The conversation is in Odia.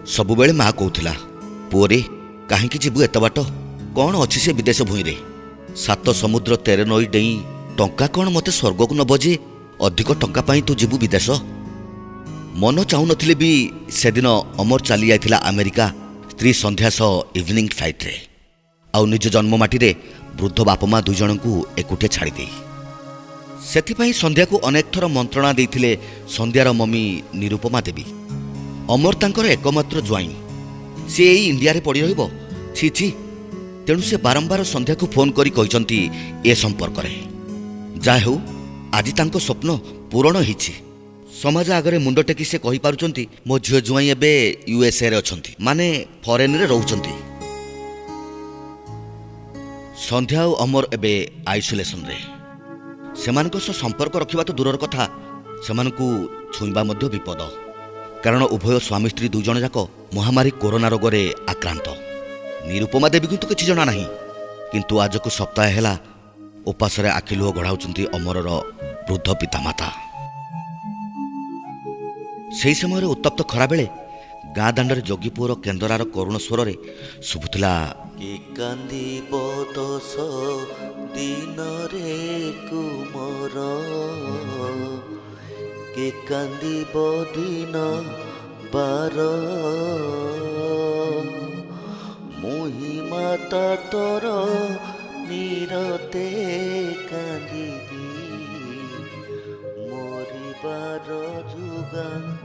ସବୁବେଳେ ମା କହୁଥିଲା, ପୁଅରେ, କାହିଁକି ଯିବୁ ଏତେ ବାଟ? କ'ଣ ଅଛି ସେ ବିଦେଶ ଭୂଇଁରେ? ସାତ ସମୁଦ୍ର ତେର ନଈ ଡେଇଁ ଟଙ୍କା କ'ଣ ମୋତେ ସ୍ୱର୍ଗକୁ ନବ ଯେ ଅଧିକ ଟଙ୍କା ପାଇଁ ତୁ ଯିବୁ ବିଦେଶ? ମନ ଚାହୁଁନଥିଲେ ବି ସେଦିନ ଅମର ଚାଲି ଯାଇଥିଲା ଆମେରିକା ସ୍ତ୍ରୀ ସନ୍ଧ୍ୟା ସହ ଇଭିନିଂ ଫ୍ଲାଇଟ୍ରେ, ଆଉ ନିଜ ଜନ୍ମମାଟିରେ ବୃଦ୍ଧ ବାପା ମା ଦୁଇ ଜଣଙ୍କୁ ଏକୁଟିଆ ଛାଡ଼ିଦେଇ। ସେଥିପାଇଁ ସନ୍ଧ୍ୟାକୁ ଅନେକ ଥର ମନ୍ତ୍ରଣା ଦେଇଥିଲେ ସନ୍ଧ୍ୟାର ମମି ନିରୁପମା ଦେବୀ। ଅମର ତାଙ୍କର ଏକମାତ୍ର ଜ୍ୱାଇଁ, ସେ ଏଇ ଇଣ୍ଡିଆରେ ପଡ଼ି ରହିବ? ଛି ଛି। ତେଣୁ ସେ ବାରମ୍ବାର ସନ୍ଧ୍ୟାକୁ ଫୋନ୍ କରି କହିଛନ୍ତି ଏ ସମ୍ପର୍କରେ। ଯାହା ହେଉ, ଆଜି ତାଙ୍କ ସ୍ୱପ୍ନ ପୂରଣ ହେଇଛି। ସମାଜ ଆଗରେ ମୁଣ୍ଡ ଟେକି ସେ କହିପାରୁଛନ୍ତି, ମୋ ଝିଅ ଜ୍ୱାଇଁ ଏବେ ୟୁଏସ୍ଏରେ ଅଛନ୍ତି, ମାନେ ଫରେନ୍ରେ ରହୁଛନ୍ତି। ସନ୍ଧ୍ୟା ଆଉ ଅମର ଏବେ ଆଇସୋଲେସନରେ। ସେମାନଙ୍କ ସହ ସମ୍ପର୍କ ରଖିବା ତ ଦୂରର କଥା, ସେମାନଙ୍କୁ ଛୁଇଁବା ମଧ୍ୟ ବିପଦ। କାରଣ ଉଭୟ ସ୍ୱାମୀ ସ୍ତ୍ରୀ ଦୁଇଜଣ ଯାକ ମହାମାରୀ କରୋନା ରୋଗରେ ଆକ୍ରାନ୍ତ। ନିରୁପମା ଦେବୀଙ୍କୁ ତ କିଛି ଜଣା ନାହିଁ, କିନ୍ତୁ ଆଜକୁ ସପ୍ତାହେ ହେଲା ଉପାସରେ ଆଖି ଲୁହ ଗଢ଼ାଉଛନ୍ତି ଅମରର ବୃଦ୍ଧ ପିତାମାତା। ସେହି ସମୟରେ ଉତ୍ତପ୍ତ ଖରାବେଳେ ଗାଁ ଦାଣ୍ଡରେ ଯୋଗୀପୁଅର କେନ୍ଦରାର କରୁଣ ସ୍ୱରରେ ଶୁଭୁଥିଲା, କି କାନ୍ଦିବ 10 ଦିନରେ କୁମର, କି କାନ୍ଦିବ ଦିନ 12, ମୁହିଁ ମାତା ତୋର ନିରତେ କାନ୍ଦିବି ମରିବାର ଯୁଗାନ୍ତର।